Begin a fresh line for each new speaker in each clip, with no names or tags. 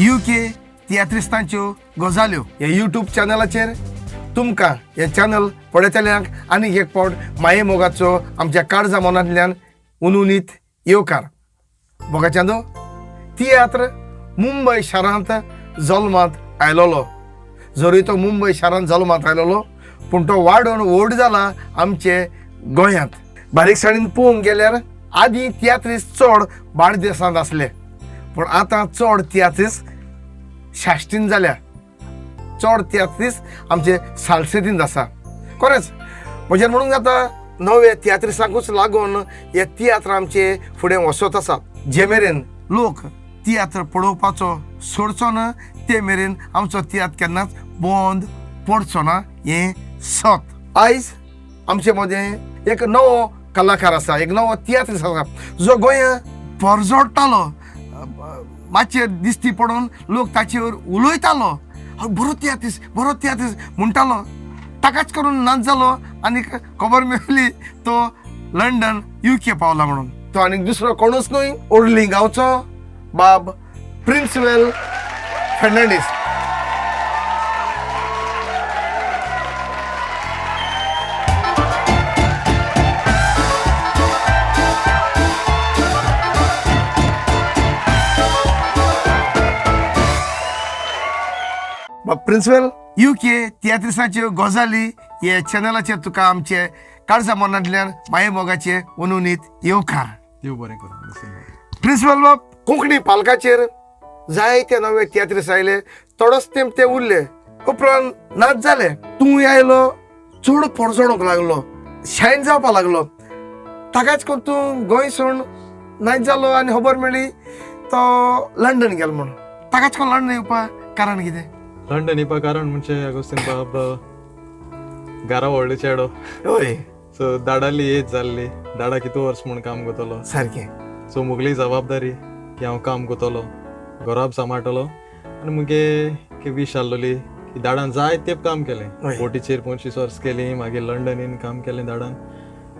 UK तियात्रिस्तांच्यो गजाल्यो ह्या YouTube चॅनलाचेर तुमकां हें चॅनल पळयतल्यांक आनीक एक फावट माये मोगाचो आमच्या काळजा मनांतल्यान उनुनीत येवकार. मोगाच्यानो, तियात्र मुंबय शारांत जल्मांत आयलोलो. जरूय तो मुंबय शारांत जल्मांत आयलोलो पूण तो वाडोवन व्हड जाला आमचे गोंयांत. बारीकसाणीन पळोवंक गेल्यार आदीं तियात्रीस चड बार्देसांत आसले, पूण आतां चड तियात्रीस साश्टीन जाल्या, चड तियात्रीस आमचे सालसेतीन आसा. खरेंच म्हजें म्हणूंक जाता नवे तियात्रिसांकूच लागून हे तियात्र आमचे फुडें वचत आसात. जे मेरेन लोक तियात्र पळोवपाचो सोडचो ना ते मेरेन आमचो तियात्र केन्नाच बंद पडचो ना हें सत. आयज आमचे मदें एक नवो कलाकार आसा, एक नवो तियात्रीस आसा जो गोंया परजोडटालो. मातशें दिश्टी पडून लोक ताचेर उलयतालो, बरो तियात्रीस बरो तियात्रीस म्हणटालो. ताकाच करून नाच जालो आनी खबर मेळ्ळी तो लंडन युके पावला म्हणून. तो आनीक दुसरो कोणूच न्हय, ओर्ली गांवचो बाब प्रिन्सवेल फेर्नांडीस. बाब प्रिन्सवेल, युके तियात्रिसाच्यो गजाली हे चॅनलाचेर तुका आमचे काळजा मनांतल्यान माये मोगाचे उनुनीत येवकार.
देव बरें करूं.
प्रिन्सिपल बाब, कोंकणी पालकाचेर जायते नवे तियात्रीस आयले, थोडोच तेंप ते उरले, उपरांत नाच जाले. तूं आयलो, चड पोरजोडूंक लागलो, शायन जावपा लागलो. ताकाच करून तूं गोंय सोडून नाच जालो आनी खबर मेळ्ळी तो लंडन गेलो म्हणून. ताकाच करून लंडन येवपा कारण कितें?
लंडन येवपा कारण म्हणजे अगोस्तीन बाब, घरा व्हडलो चेडो.
हय.
सो दाडाली एज जाल्ली, दाडा कितू वर्स म्हूण काम करतलो.
सारकें.
सो मुगली जबाबदारी की हांव काम करतलो, घराब सांबाळटलो. आनी मुगे की वीश आसलोली की दाडान जाय तेप काम केलें, बोटीचेर 25 वर्स केली, मागीर लंडनीन काम केलें दाडान.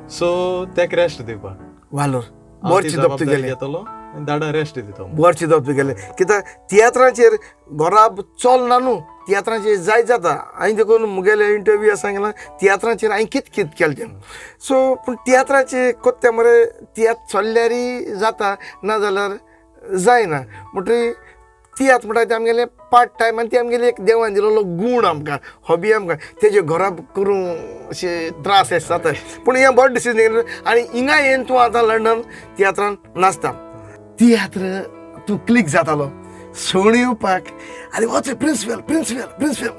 सो तेक रेस्ट दिवपाक
वालोर
हांव
बरें
ती
चिंतप
जबाबदारी
तुगेलें,
घेतलो आनी दाडा रेस्ट दितो.
बरें चिंतप तुगेलें. कित्याक तियात्राचेर घरा चल ना न्हू, तियात्राचेर जायत जाता. हांवें देखून मुगेले इंटरव्यू सांगला तियात्राचेर हांवें कित कित केलें तें. सो पूण तियात्राचेर कोत्ते मरे, तियात्र चल्ल्यारय जाता, ना जाल्यार जायना. म्हणटरी तियात्र म्हणटा ते आमगेले पार्ट टायम आनी ती आमगेली एक देवान दिलेलो गूण आमकां, हॉबी आमकां. तेजे घरा करूं अशे त्रास अशें जाता. पूण हें बरो डिसिजन घेतलो आनी हिंगा येवन तूं आतां लंडन तियात्रान नाचता. तियात्र तूं क्लीक जातालो सण येवपाक आनी वच प्रिन्सिपल प्रिन्सिपल प्रिन्सिपल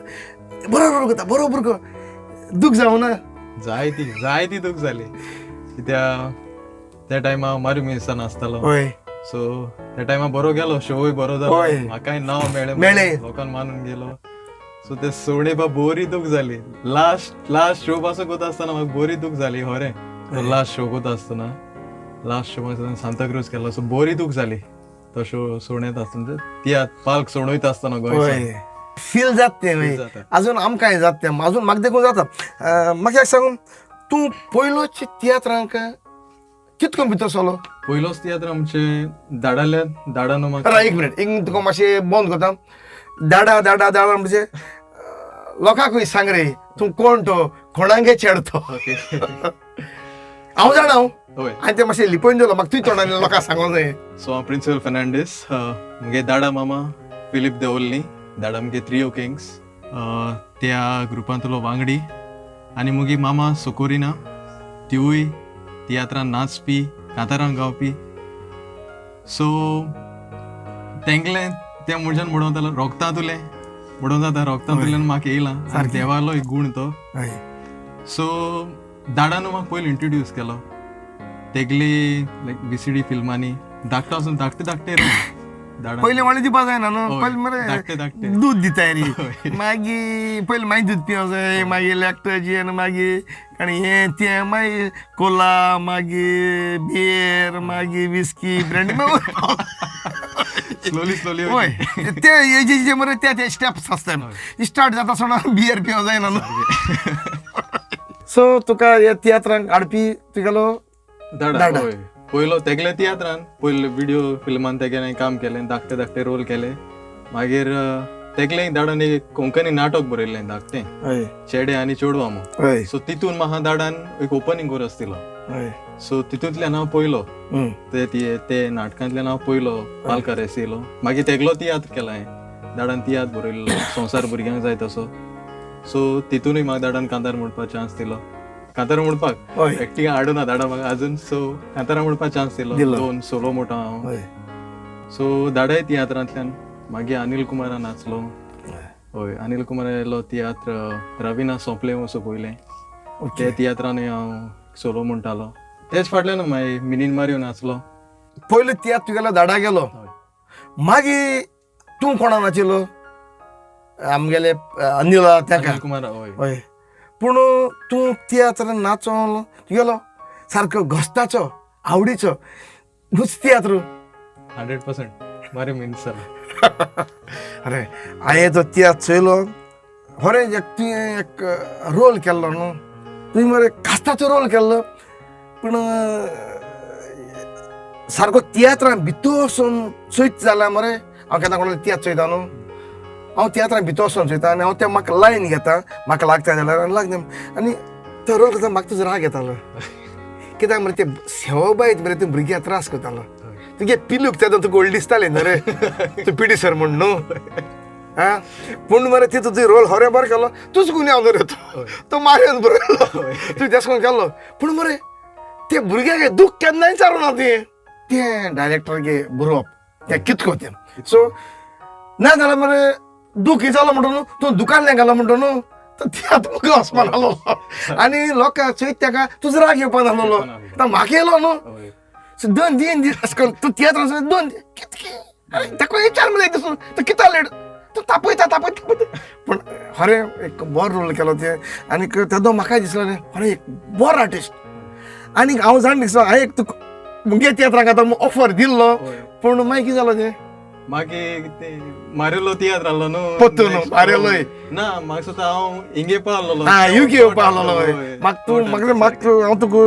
बरोबर करता, बरोबर कर. दूख जावं ना?
जायती जायती दूख जाली, कित्याक त्या टायमा मारी मिनसान आसतालो.
हय.
सो त्या टायमा बरो गेलो, शोय बरो जालो, म्हाकाय नांव मेळ्ळें,
मेळ्ळें,
लोकांक मानून गेलो. सो ते सोडे बा बोरी दूख जाली. लास्ट लास्ट शो पासून कोता आसतना म्हाका बोरी दूख जाली. खरें, लास्ट शो कोता आसतना, लास्ट शो सांताक्रूज केलो, सो बोरी दूख जाली तो शो सोडयता आसतना, तियात्र पाल्क सोडयता आसतना गोंय
फील जाता तें अजून आमकांय जाता तें, अजून म्हाका देखून जाता. म्हाका एक सांगून, तूं पयलोच तियात्रांक कितको भितर सरलो?
पयलोच तियात्र आमचे दाडाल्या दाडानो म्हाका.
एक मिनिट, एक तुका मातशें बंद करता. दाडा दाडा दाडा म्हणजे लोकांकूय सांग रे, तूं कोण तो, कोणागे चेड तो. हांव जाणा, हांवें तें मातशें लिपोवन दिलो, म्हाका तुज्या तोंडान लोकांक सांगोंक जाय.
सो हांव प्रिन्सिपल फेर्नांडीस, मुगे दाडा मामा फिलीप देवोल्ली, दाडा मुगे त्रियो किंग्स त्या ग्रुपांतलो वांगडी, आनी मुगे मामा सोकोरिना, तिवूय तियात्रान नाचपी, कांतारां गावपी. सो तेंगलें तें म्हणच्यान म्हणून जाता रोगतां तुलें म्हणून जाता, रोगतां तुल्यान म्हाका येयलां देवालो एक गूण तो. सो दाडान म्हाका पयलीं इंट्रोड्यूस केलो तेगली लायक VCD फिल्मांनी, धाकटो आसून धाकटे धाकटे
पयलीं व्हडलें दिवपा जायना न्हू, पयलीं मरे दूद दिताय रे, मागीर पयलीं मागीर दूद पिवंक जाय, मागीर लॅक्टोजन, मागीर आनी हें तें, मागीर कोला, मागीर बियर, मागीर विस्की, ब्रँडी,
स्लोली स्लोली.
हय, ते एजीचे मरे ते ते स्टेप्स आसता, स्टार्ट जाता आसतना बियर पिवंक जायना न्हू. सो तुका ह्या तियात्रांक हाडपी तुगेलो
दाडा. पयलो तेगले तियात्रान, पयले विडियो फिल्मान तेगेलें काम केलें, धाकटे धाकटे रोल केले. मागीर तेगले दाडान एक कोंकणी नाटक बरयल्लें धाकटें, चेडे आनी चेडवां म्हूण. सो तितून म्हाका दाडान एक ओपनींग कोरस दिलो. सो तितूंतल्यान हांव पयलो, ते ते ते नाटकांतल्यान हांव पयलो पालकारेस येयलो. मागीर तेगलो तियात्र केला हांवें, दाडान तियात्र बरयल्लो संवसार भुरग्यांक जाय तसो. सो तितूनय म्हाका दाडान कांतार म्हणपाक चान्स दिलो, कांतार म्हणपाक, एक्टिंग हाडूना दाडा म्हाका अजून. सो कांतारां म्हणपाक चान्स दिलो,
दिलो.
दोन सोलो म्हणटा हांव. सो दाडाय तियात्रांतल्यान. मागीर अनिल कुमारान नाचलो. हय, अनिल कुमार आयलो तियात्र रविना सोंपलें असो पयलें, ते तियात्रानूय हांव सोलो म्हणटालो. तेच फाटल्यान मागीर मिनीन मारियो नाचलो.
पयलो तियात्र तुगेलो दाडा गेलो. मागीर तूं कोणा नाचिल्लो? आमगेले अनिला तेका?
अनिल कुमार, हय.
हय, पूण तूं तियात्र नाचोन तुगेलो सारको घोस्ताचो आवडीचो हुच तियात्र.
100% मारियो मिन्स जालो.
अरे, हांवें तो तियात्र चोयलो, खरें एक तुवें एक रोल केल्लो न्हू, तुवें मरे कास्ताचो रोल केल्लो, पूण सारको तियात्रान भितर वचून चोयत जाल्यार मरे, हांव केन्ना कोणाक तियात्र चोयता न्हू, हांव तियात्रान भितर वचून चोयता आनी हांव ते म्हाका लायन घेता, म्हाका लागता जाल्यार आनी लागना. आनी तो रोल करता म्हाका तुजो राग येतालो, कित्याक मरे ते सेवाबायत मरे तूं भुरग्यांक त्रास करतालो. तुगे पिलूक तेदो तुका व्हडली दिसताली न्हू रे, तूं पिडी सर म्हण न्हू. आं, पूण मरे तितू तुवें रोल खरें बरो केलो, तूच गुन्यांव न्हू रे तो, तो मारियोन बरयलो, तुवें तेश करून केल्लो. पूण मरे ते भुरग्याक दूख केन्नाय चारूं ना तुवें, तें डायरेक्टर बरोवप तें कितको तें. सो ना जाल्यार मरे दूख जालो म्हणटा न्हू, तूं दुकान घालो म्हणटा न्हू, तर ते आतां म्हाका वचपा नासलो आनी लोकांक चोयत तेका तुजो राग येवपा नासलो, आतां म्हाका येयलो न्हू. सो दोन तीन दीस अशें करून तूं तियात्र दोन कितके, आरे ताका विचार मरे दिसून तूं कित्याक लेट, तूं तापयता तापयता तापयता. पूण खरें एक बरो रोल केलो तें, आनीक तेदो म्हाकाय दिसलें खरें एक बरो आर्टिस्ट. आनीक हांव जाण दिसलो हांवें एक तुका मुगे तियात्राक आतां ऑफर दिल्लो, पूण मागीर कितें जालो तें?
मागीर ते मारियलो तियात्र आहलो न्हू.
पोत्तून न्हू, मारियलोय.
ना, म्हाका दिसता हांव हिंगे पावलोलो.
आं, युके येवपा आहलोलो. म्हाका तूं म्हाका म्हाका हांव तुका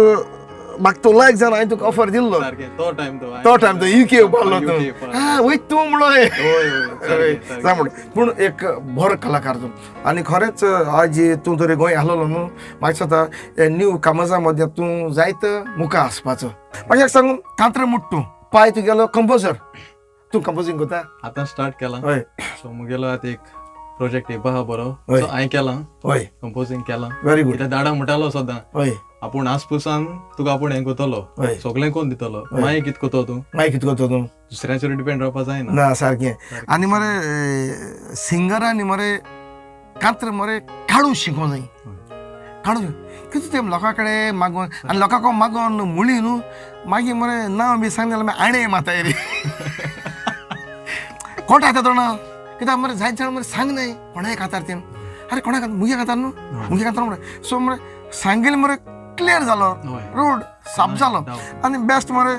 म्हाका तूं लायक जावन हांवें तुका ऑफर दिल्लो.
सारकें, तो टायम तो.
तो टायम तो युके येवपा आहलो तूं. आं, वय तूं म्हणून.
हय.
म्हण पूण एक बरो कलाकार तूं, आनी खरेंच आज तूं तरी गोंय आहलोलो न्हू, म्हाका दिसता न्यू कामजा मदें तूं जायत मुखार आसपाचो. म्हाका एक सांगू, कांत्र मुट तूं पाय तुगेलो कंपोजर, तूं कंपोजींग करता?
आतां स्टार्ट केलां. सो मुगेलो आतां एक प्रोजेक्ट येवपा आहा बरो. सो हांवें केलां, कंपोजींग केलां.
Very good.
कित्याक दाडा म्हणटालो सदां, आपूण आसपुसान तुका आपूण हें करतलो, सगळें कोण दितलो, मागीर कितें करतो तूं?
मागीर कितें करतो तूं?
दुसऱ्याचेर डिपेंड रावपा जायना.
ना, सारकें. आनी मरे सिंगरांनी मरे कांत्र मरे काडूं शिकों जाय, काडूं कितें तें लोकां कडेन मागून, आनी लोकांक मागून मुळी न्हू, मागीर मरे नांव बी सांग जाल्यार मागीर आणें माताय रे, कोण खाता तोंडा कित्याक मरे जायत जाण मरे सांग न्हय कोणाय खातार तें, आरे कोणा खाता, मुगे खातार न्हू, मुगे खातार मरे. सो मरे सांगेल मरे क्लियर जालो, रोड साफ जालो, आनी बेस्ट मरे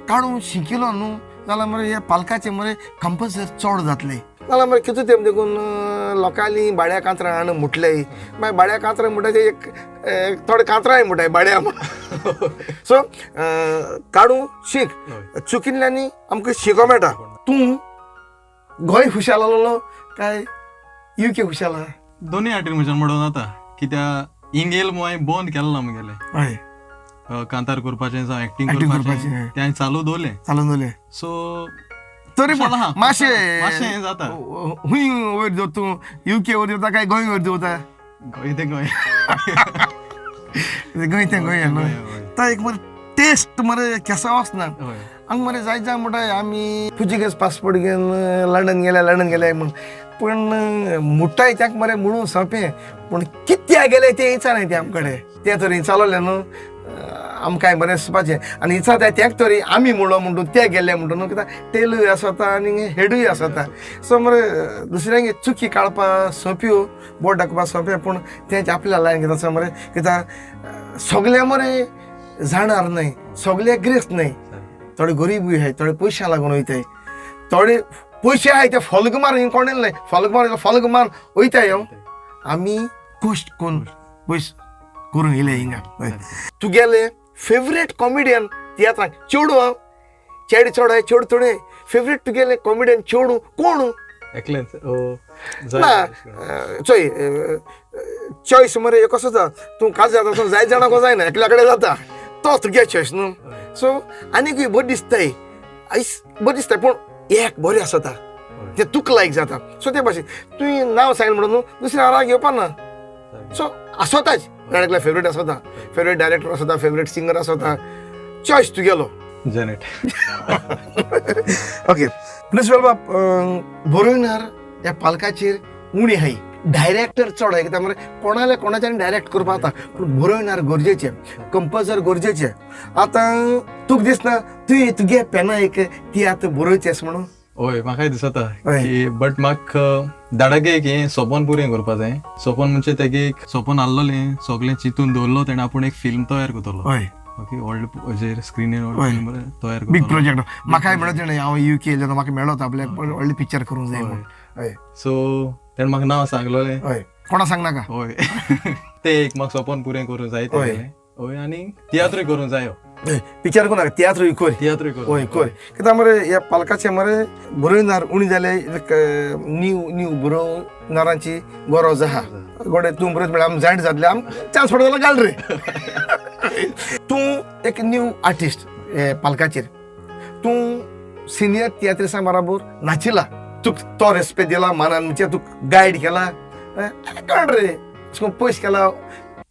काडूं शिकिलो न्हू जाल्यार मरे हे पालकाचे मरे कंपल्सरी चड जातले. जाल्यार मरे कितें तें देखून लोकांनी बाड्या कांतरां हाडून मुटले, मागीर बाड्या कांतरां म्हणटा ते एक थोडे कांतरांय म्हणटाय बाड्या. सो काडूं शीक, चुकिल्ल्यांनी आमकां शिको मेळटा. तूं गोंय खुशाल आहलोलो काय युके खुशाल आहा?
दोनूय आटीन म्हज्यान म्हणून जाता, कित्याक इंगेल हांवें बंद केलें ना मुगेलें. कांतार करपाचें जावं एक्टिंग करपाचें, तें हांवें चालू दवरलें.
चालू दवरलें.
सो
तरी पण मातशें
मातशें हें जाता.
हुंय वयर देंवता तूं, युके वयर देंवता काय गोंय वयर देंवता?
गोंय तें गोंय.
गोंय तें गोंय न्हू, तो एक मरे टेस्ट मरे केसा वचना. हांगा मरे जायत जाय म्हणटा आमी पुर्तुगेज पासपोर्ट घेवन लंडन गेले, लंडन गेले म्हूण, पूण मुट्टाय ताका मरे म्हणून सोंपें, पूण कित्याक गेले तें विचारनाय ते आमकडे. तें तरी चालवलें न्हू आमकांय बरें दिसपाचें, आनी विचारताय तेक तरी आमी म्हणलो म्हणटू ते गेले म्हणटू न्हू, कित्याक टेलूय आसता आनी हेडूय आसता. सो मरे दुसऱ्यांक चुकी काडपा सोंप्यो, बोट दाखोवपा सोंपें, पूण तें आपल्या लायन कितें आसा मरे, कित्याक सगळें मरे जाणार न्हय, सगळे ग्रेस्त न्हय, थोडे गरीबूय आहाय, थोडे पयशां लागून वयताय, थोडे पयशे आहाय ते फॉल्ग मार कोण न्हय, फॉल्ग मार फॉल्ग मार वयताय. हांव आमी कश्ट करून पयस करून येयले हिंगा. तुगेले फेवरेट कॉमेडियन तियात्रांक चेडूं, हांव चेडे चड आहाय, चेडूं थोडे, फेवरेट तुगेले कॉमेडियन चेडूं कोण?
एकलेंच
ना चोय चॉयस मरे एक कसो जाता तूं काज जाता तूं जायत जाणां को जायना एकल्या कडेन जाता तो तुगे चॉयस न्हू. सो आनीकूय बरें दिसताय आयस बरें दिसताय पूण एक बरें आसता तें तुका लायक जाता. सो ते भाशेन तुवें नांव सांगलें म्हणून न्हू दुसऱ्या आराक घेवपा ना. सो आसोताच जाण एकल्या फेवरेट आसता, फेवरेट डायरेक्टर आसता, फेवरेट सिंगर आसता, चॉयस तुगेलो.
जेनेट.
ओके प्रिन्सिपल बाब, बरोवणार ह्या पालकाचेर उणी आहाय, डायरेक्टर चड आहाय. कित्याक मरे कोणाले कोणाच्यान डायरेक्ट करपाक जाता पूण बरोवणार गरजेचें, कंपोजर गरजेचें. आतां तुका दिसना तुवें तुगे पेना एक तियात्र बरोवचें म्हणून?
हय म्हाकाय दिसता की बट म्हाका दाडागे एक हें सोपोन पुरें करपा जाय. सोपोन म्हणजे तेगे एक सोपोन आहलोलें सगळें चिंतून दवरलो तेणें, आपूण एक फिल्म तयार करतलो.
हय.
ओके व्हडले हेजेर स्क्रिनीर फिल्म तयार
बीग
करतलो.
प्रोजेक्ट. म्हाकाय मेळत तेणें, हांव you के येयलो म्हाका मेळत आपल्याक व्हडलें पिक्चर करूंक जाय म्हणून. हय.
सो तेणें म्हाका नांव सांगलोलें.
हय कोणा सांगनाका.
हय तें एक म्हाका सोपोन पुरें करूंक जाय तेगेलें. हय आनी तियात्रूय करूंक जायो.
पिक्चर करूं नाका, तियात्रूय कर.
तियात्रूय करूं.
हय कर. कित्याक मरे ह्या पालकाचे मरे बरोवणार उणी जाले, एक न्यू न्यू बरोवणारांची गरज आहा. गोडे तूं बरयत म्हळ्यार आमी जायंट जातले, आम चान्स पडटा जाल्यार घाल रे. तूं एक न्यू आर्टिस्ट हे पालकाचेर, तूं सिनियर तियात्रिसां बराबर नाचिला, तुका तो रेस्पेद दिला मानान, म्हणजे तुका गायड केला, कळ रे अशें करून पयस केला.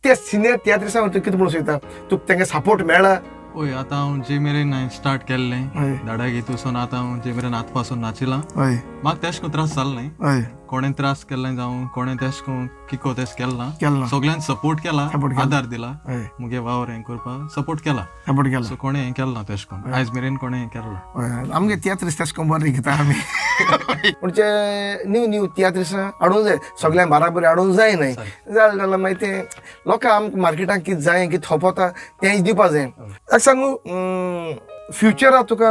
ते सिनियर तियात्रिसां तूं कितें म्हणूंक सोदता, तुका तेंगे सपोर्ट मेळ्ळा?
हय आतां हांव जे मेरेन हांवें स्टार्ट केल्लें दाडा घेतूसून आतां हांव जे मेरेन आतां पासून नाचिलां
हय.
म्हाका तेश करून त्रास जालो न्हय.
हय.
कोणें त्रास केल्लें जावं कोणें तेश करून किको तेश केल्ला,
केल्ला.
सगळ्यान सपोर्ट केला, आदार दिला,
हय.
मुगे वावर हें करपाक सपोर्ट केला.
सपोर्ट केला.
सो कोणें हें केलें ना तेश करून आयज मेरेन कोणें हें केलें ना.
आमगे तियात्रिस्त तेश करून बरें घेता आमी, म्हणजे न्यू न्यू तियात्रिस्तां हाडूंक जाय, सगळ्यांक बाराबर हाडूंक जाय न्हय. जालें जाल्यार मागीर तें लोकांक आमकां मार्केटाक कितें जाय कितें खपता तेंय दिवपा जाय. एक सांगू, फ्युचराक तुका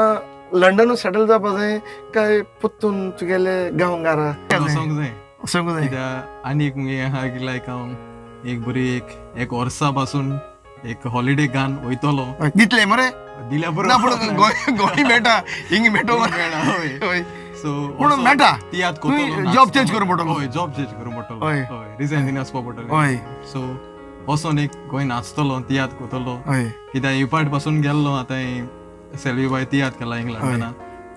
लंडनूच सेटल जावपा जाय काय परतून तुगेले गांव घरा
वचोंक जाय?
वचोंक जाय.
कित्याक आनी एक मुगे आहा की लायक हांव एक बरी एक एक वर्सा पासून एक हॉलिडे गान वयतलो.
दितले मरे?
दिल्या
ना पूण
बरोबर
गोंय गोंय मेळटा, हिंग मेळटो
मेळटा, हय.
हय.
सो
पूण मेळटा.
तियात्र
तुवें जॉब चेंज करूंक पडटलो.
हय जॉब चेंज करूंक पडटलो.
हय.
हय रिजायन दिना आसपा पडटलें.
हय.
सो वचोन एक गोंय नाचतलो, तियात्र करतलो.
हय.
कित्याक ही पाट पासून गेल्लो आतां सेल्वी बाय तियात्र केला हिंग लंडनाक,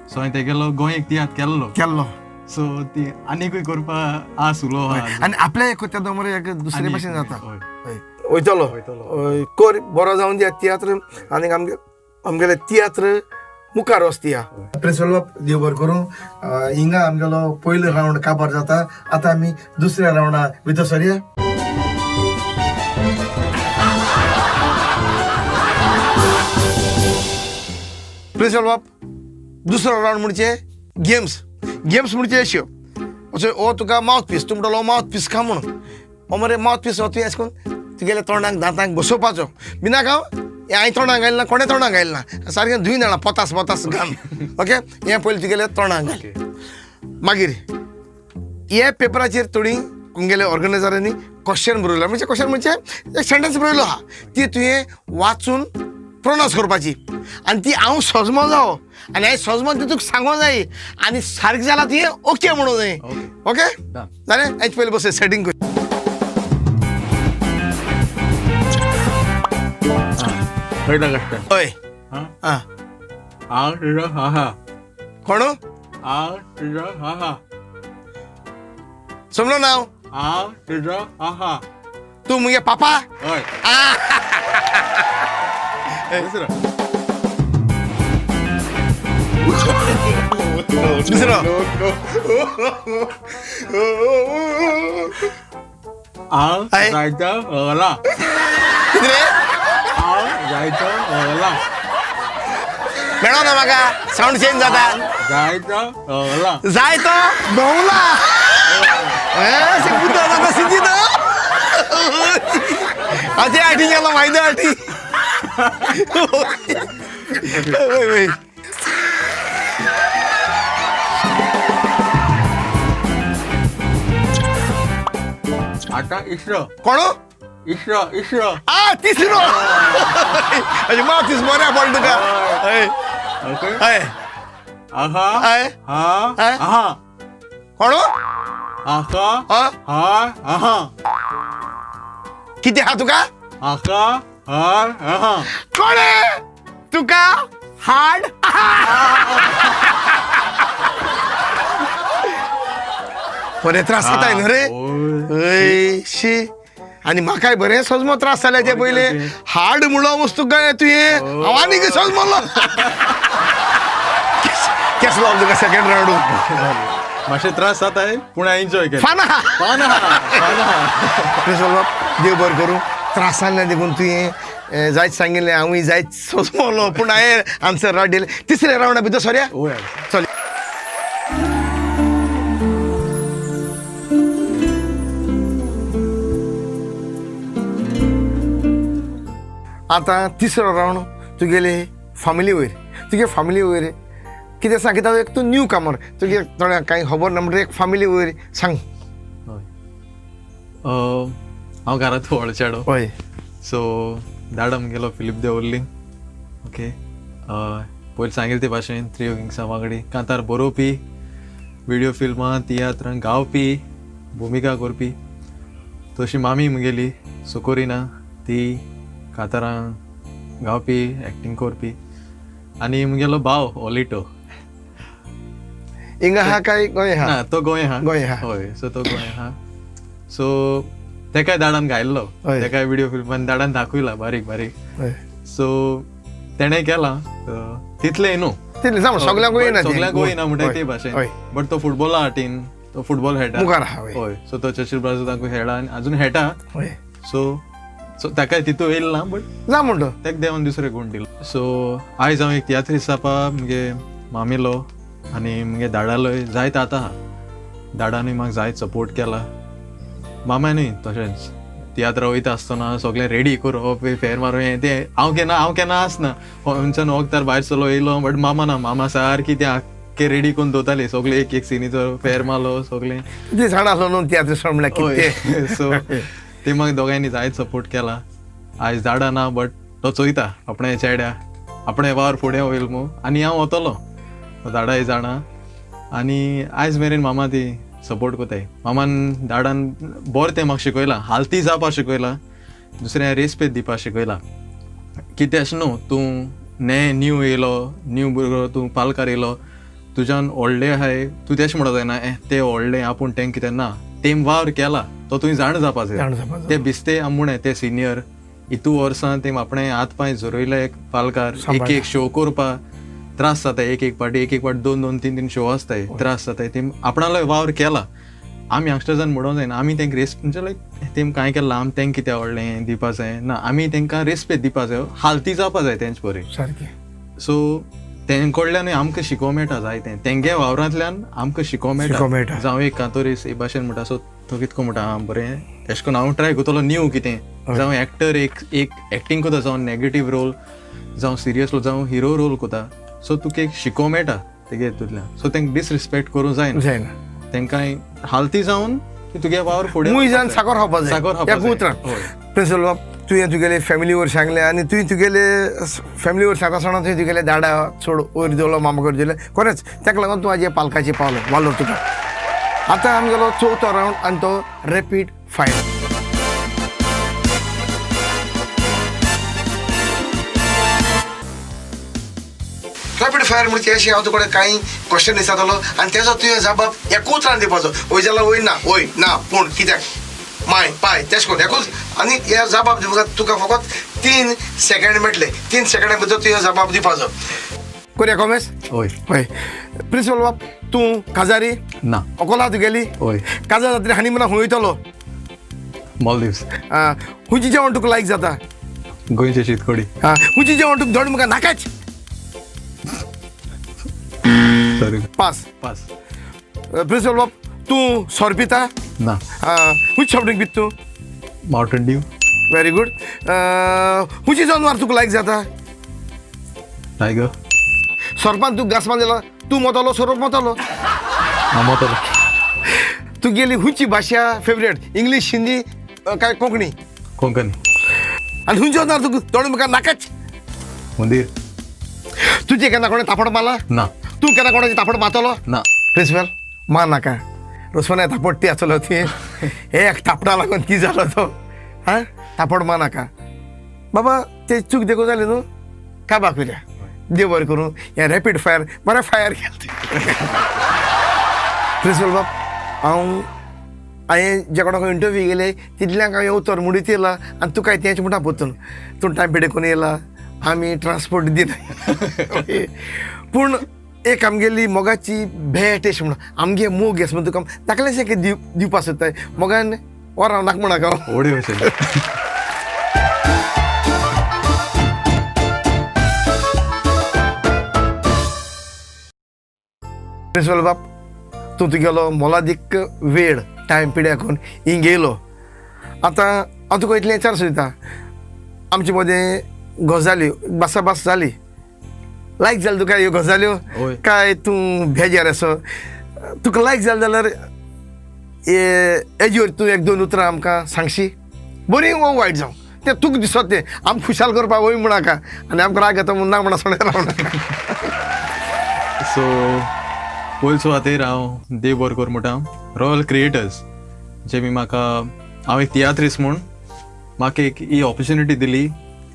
सो हांवें तेगेलो गोंय एक तियात्र केल्लो.
केल्लो.
सो ती आनीकूय करपा आस उलो आहा.
आनी आपल्या एक त्या मरे एक दुसरे भाशेन जाता.
हय.
हय वयतलो.
वयतलो.
कर बरो जावन दिया तियात्र आनी आमगेले तियात्र मुखार वचतिया. प्रिन्सिपल बाब देव बरें करूं. हिंगा आमगेलो पयलो रावंड काबार जाता, आतां आमी दुसऱ्या रावंडा भितर सरया. प्रिन्सिपल बाब, दुसरो रावंड म्हणजे गेम्स. गेम्स म्हणजे अश्यो अशें हो तुका मावथ पीस, तूं म्हणटलो मावथ पीस खा म्हणून, हो मरे मावथ पीस हो तुवें अशें करून तुगेल्या तोंडाक दांतांक बसोवपाचो. बिना हांव हांवें तोंडाक घायल ना, कोणें तोंडाक घायल ना, सारकें धुयन जाणां पोतास पोतास घाम. ओके हें पयलीं तुगेल्या तोंडाक घाल. मागीर हे पेपराचेर थोडी आमगेल्या ऑर्गनायजरांनी क्वेश्चन बरयलो, म्हणजे क्वेश्चन म्हणजे एक सेंटन्स बरयलो आहा, ती तुवें वाचून प्रोनावन्स करपाची आनी ती हांव सजमो जावो आनी हांवें सजमो ती तुका सांगो जाय आनी सारकें जाल्यार तुवें ओके म्हणूं जाय. ओके जालें? हेच पयलीं बस सेटींग कर.
कळटा कशें?
हय. आं
आ र हा हा.
कोण?
आ र हा हा.
समलो ना हांव?
आ र हा हा.
तूं मुगे पापा?
हय. दुसरो.
दुसरो.
आ
हय.
जायतो हला.
कितें रे?
आ जायतो हला.
मेळो ना म्हाका, सावंड चेंज जाता.
जायतो हला.
जाय तो भोंवला बुद्ध जाता सिद्धी तो आती आठी गेलो माहिती आठी. वय वय.
आतां इसरो.
कोण?
इसरो इसरो.
आ तिसरो. अशें माव तीस बरें पडलें तुका. हय.
ओके.
हय.
आहा.
हय.
हा.
हय.
आहा.
कोण?
आका
हा
हार आहा.
कितें आहा तुका?
आका हार आहा.
कोण तुका हाड? बरे त्रास जाताय न्हू रे? हय शी. आनी म्हाकाय बरें सजमो त्रास जाले ते पयले. हाड म्हणलो वस्तू काय तुवें, हांव आनीक सजमलो. केस लावन तुका सेकंड रावंड.
मातशे त्रास जाताय पूण हांवें एन्जॉय केलें.
फाना
फाना फाना.
प्रिन्सिपल बाब देव बरें करूं. त्रासान देखून तुवें जायत सांगिल्लें, हांवूय जायत सोंसमलो, पूण हांवें आन्सर रावट दिलें. तिसऱ्या रावंडा भितर सोरया.
हय.
चल. आतां तिसरो रावंड तुगेले फामिली वयर. तुगे फामिली वयर कितें सांग? कित्याक एक तूं न्यू कामर, तुगे थोड्यांक कांय खबर ना, म्हणटकीर एक फामिली वयर सांग.
हय. हांव घरांत व्हड चेडो.
हय.
सो दाडा म्हगेलो फिलीप देवल्ली. ओके. पयलीं सांगिल्ले ते भाशेन त्रियो किंग्सा वांगडी कांतार बरोवपी, विडियो फिल्मां तियात्रां गावपी, भुमिका करपी. तशी मामी म्हगेली सोकोरिना, ती कांतारां गावपी, एक्टींग करपी. आनी म्हगेलो भाव ओलिटो.
हिंगा आहा काय गोंय आहा?
ना, तो गोंय आहा.
गोंय आहा.
हय, सो तो गोंय आहा. सो तेकाय दाडान गायल्लो, तेकाय विडियो फिल्मान दाडान दाखयला बारीक बारीक. सो तेणें केलां तितलें न्हू,
तितलें जावं सगल्यांकूय येना.
सगल्यांकूय येना म्हणटा ते भाशेन, बट तो फुटबॉला हाटीन तो फुटबॉल खेळटा,
मुखार आहा.
हय. सो तो चर्चिल ब्राझोतांकूय खेळ्ळा आनी अजून खेळटा. सो सो ताकाय तितू येयल ना, बट
जा म्हणटा
तेका देवान दुसरें गूण दिलो. सो आयज हांव एक तियात्रीस्त जावपा म्हगे मामीलो आनी म्हगे दाडालोय जायत आतां आहा. दाडानूय म्हाका जायत सपोर्ट केला, मामानूय तशेंच. तियात्रा वयता आसतना सगळें रेडी करप, फेर मारप, हें तें. हांव केन्ना आसना खंयच्यान वखदार भायर सरलो येयलो, बट मामा ना, मामा सारकी तें आख्खें रेडी करून दवरताली सगळें, एक एक सिनीचो फेर मारलो सगळें.
कितें जाणा आसलो न्हू तियात्र म्हणल्यार कितें.
सो ते म्हाका दोगांयनी जायत सपोर्ट केला. आयज दाडा ना, बट तो चोयता आपणे चेड्या आपणे वावर फुडें वयल मू, आनी हांव वतलो दाडाय जाणा. आनी आयज मेरेन मामा ती सपोर्ट कोताय. मामान दाडान बरें तें म्हाका शिकयलां, हालती जावपा शिकयलां, दुसऱ्या रेस्पेद दिवपा शिकयलां. कितें अशें न्हू तूं ने न्यू येयलो, न्यू भुरगो तूं पालकार येयलो, तुज्यान व्हडले आहाय, तूं तेश म्हणो जायना ते व्हडले आपूण तेंक कितें ना, तेम वावर केला तो तुवें जाण जावपा जाय. ते भिस्ते आमूण ते सिनियर इतू वर्सां तेम आपणे हात पांय झरयले एक पालकार, एक एक शो करपा त्रास जाता, एक एक पाटी एक एक पाटी दोन दोन तीन तीन शो आसताय, त्रास जाताय. तेम आपणालो वावर केला. आमी यंगस्टर्सान म्हणोंक जायना आमी तेंक रेस म्हणजे लायक तेम कांय केलां आमी तेंक कितें आवडलें दिवपा जाय ना, आमी तेंकां रेस्पेद दिवपा जाय, हालती जावपा जाय तेंच बरी
सारकें.
सो तें कडल्यानूय आमकां शिकोवंक मेळटा जायतें, तेंगे वावरांतल्यान आमकां शिकोवंक मेळटा. जावं एक कांतोरीस एक भाशेन म्हणटा, सो तो कितको म्हणटा आं बरें एशें करून हांव ट्राय करतलो न्यू कितें, जावं एक्टर एक एक एक्टींग करता, जावं नेगेटीव रोल, जावं सिरियस रोल, जावं हिरो रोल करता. सो तुका एक शिकोवंक मेळटा तेगे हितूंतल्यान. सो तेंकां डिसरिस्पेक्ट करूंक जायना, तेंकां हालती जावन तुगे वावर फुडें
मूय जावन साकर खावपा जाय,
साकर खावपा
ह्या उतरान. प्रिन्सिपल बाब तुवें तुगेले फॅमिली वयर सांगलें, आनी तुवें तुगेले फॅमिली वयर सांगता आसतना तुवें तुगेले दाडा चड वयर दिलो, मामा वयर दिले, खरेंच ताका लागून तूं आजी पालकाचें पावलो वालोर तुका. आतां आमगेलो चवथो रावंड आनी तो रॅपीड फायर. रॅपीड फायर म्हणजे अशें हांव तुका कांय क्वेश्चन विचारतलो आनी तेजो तुवें जबाब एका उतरान दिवपाचो, वय जाल्यार वय ना, वय ना पूण कित्याक माय पाय तेश करून एकूच. आनी हे जबाब दिवपाक तुका फकत 3 सेकंड मेळटले, 3 सेकंडा भितर तुवें जबाब दिवपाचो. करया कॉमेस?
हय.
हय. प्रिन्सिपल बाब तूं काजारी
ना?
अकोला तुगेली?
हय.
काजार जातरी हानी म्हणा खंय वयतलो?
मालदीव्स.
खंयचें जेवण तुका लायक जाता?
गोंयचें शीतकोडी.
खंयचें जेवण तुका धड मुखार नाकाच?
सॉरी.
पास.
पास.
प्रिन्सिपल बाब तूं सोर पिता?
ना.
खंयची सॉफ्ट ड्रिंक पिता तूं?
Mountain Dew.
Very good. खंयची जनावर तुका लायक जाता?
टायगर.
सोरपान तुका घास मारलेलो तूं मोतलो सोरोप मोतलो?
हांव मोतलो.
तुगेली खंयची भाशा फेवरेट, इंग्लीश, हिंदी काय कोंकणी?
कोंकणी.
आनी खंयचो जनावर तुका दोळे मुखार नाकाच?
हुंदीर.
तुजें केन्ना कोणें तापड मारला?
ना.
तूं केन्ना कोणाची तापड मारतलो?
ना.
प्रिन्सिपल मा नाका. रोसोना थापडटी आसलो ती हे एक थापडा लागून की जालो तो हा थापड मा नाका बाबा ते चूक देखून जाली न्हू काबा करुया देव बरें करूं हें रॅपीड फायर बरें फायर केलें. प्रिंसिपल बाब हांव हांवें ज्या कोणाक इंटरव्यू गेले तितल्यांक हांवें उतर मुडीत येयला आनी तुका तेंच म्हणटा परतून तूं टायम पिडे करून येयला आमी ट्रान्सपोर्ट दिना पूण एक आमगेली मोगाची भेट अशें म्हणून आमगे मोग अशें म्हणून तुका धाकलेशें कितें दिवपा सोदताय मोगान वरां नाका म्हणा हांव.
व्हडे भशेन.
प्रिंसिपल बाब तूं तुगेलो मोलादीक वेळ टायम पिड्या करून हिंग येयलो. आतां हांव तुका इतलें विचार सोदता आमचे मदें गजाल्यो भासाभास जाली लायक जालें तुका ह्यो गजाल्यो
हय.
काय तूं बेजार आसो तुका लायक जालें जाल्यार हेजेर तूं एक दोन उतरां आमकां सांगशी बरीं वो वायट जावं तें तुका दिसत तें आमकां खुशाल करपाक वय म्हण नाका आनी आमकां राग येता म्हूण ना म्हणा सोडे रावनाका.
सो पयले सुवातेर हांव देव बरो कर म्हणटा रॉयल क्रिएटर्स जेमी म्हाका हांव एक तियात्रीस म्हूण म्हाका एक ही ऑपॉर्च्युनिटी दिली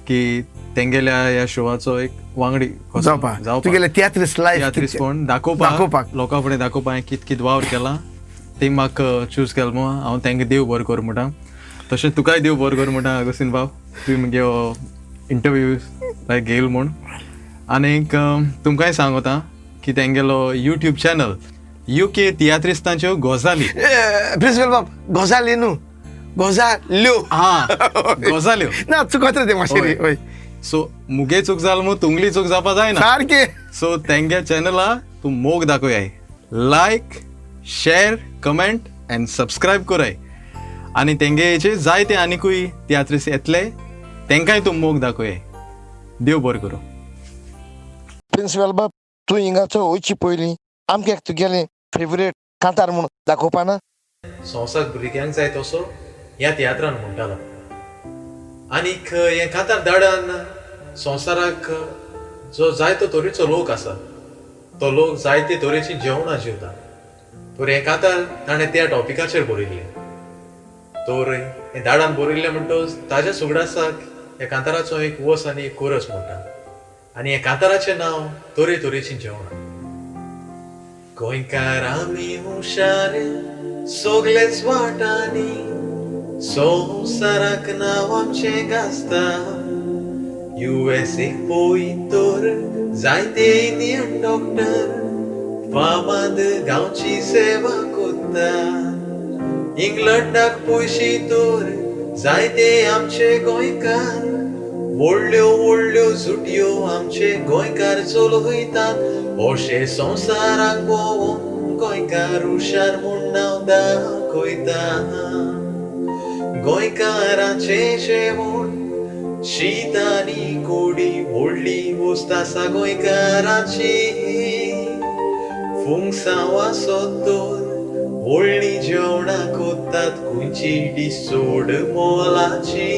की तेंगेल्या ह्या शोवाचो एक वांगडी कसो
जावपा तुगेले तियात्रीस लायफ
तियात्रीस म्हूण दाखोवपाक
दाखोवपाक.
लोकां फुडें दाखोवपाक हांवें कित कित वावर केला ते म्हाका चूज केलो म्हूण हांव तेंकां देव बरो कर म्हणटा. तशें तुकाय देव बरो कर म्हणटा आगोस्तीन बाब तुवें मुगे इंटरव्यू लायक घेयल म्हूण. आनीक तुमकांय सांगता की तेंगेलो यूट्यूब चॅनल UK तियात्रिस्तांच्यो गजाली.
प्रिंसिपल बाब गजाली न्हू गजाल्यो
हा गजाल्यो
ना चुकत रे तें मातशें हय
सो मुगे चूक जाल म्हूण तुंगली चूक जावपा जायना.
सारकें.
सो तेंगे चॅनला तूं मोग दाखोयाय like share comment and subscribe कराय आनी तेंगेचे जायते आनिकूय तियात्रीस येतले तेंकांय तूं मोग दाखोयाय. देव बरें करूं.
प्रिंसिपल बाब तूं हिंगाचो वयची पयलीं आमकां एक तुगेलें फेवरेट कांतार म्हूण दाखोवपा ना.
संवसार भुरग्यांक जाय तसो ह्या तियात्रान म्हणटालो आनीक हें कांतार दाडान संवसाराक जो जायतो तरेचो लोक आसा तो लोक जायते तरेचीं जेवणां जेवता तर हें कांतार ताणें त्या टॉपिकाचेर बरयल्लें. तर हें दाडान बरयल्लें म्हणटकच ताज्या सुगडासाक ह्या कांताराचो एक वस आनी एक कोरस म्हणटा आनी ह्या कांताराचें नांव तरे तरेचीं जेवणां. गोंयकार आमी हुशार सगलेच वाटांनी संवसाराक नांव आमचें गाजता. USA पळय तर जायते इंडियन डॉक्टर फामाद गांवची सेवा कोत्ता. इंग्लंडाक पयशी तर जायते आमचे गोंयकार व्हडल्यो व्हडल्यो सुटयो आमचे गोंयकार चलयतात. अशें संवसाराक भोंवून गोंयकार हुशार म्हूण नांव दाखयता. गोंयकाराचें जेवण शीत आनी कोडी व्हडली वस्त आसा गोंयकाराची. फुंगसांव आसत तर व्हडलीं जेवणां कोत्तात खंयची डीश चड मोलाची.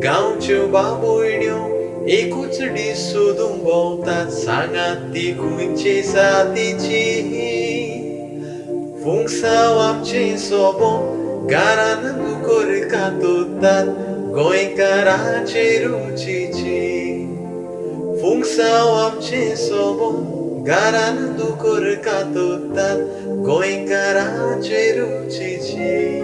गांवच्यो बाबोयण्यो एकूच डीश सोदूंक भोंवतात सांगात ती खंयची सातीची. फुंगसांव आमचें सोबो घरान दुकोर कातोतात गोंयकाराचे रुचीची. फुंगसांव आमचें सोबो घरान दुकोर कातोतात गोंयकाराचे रुचीची.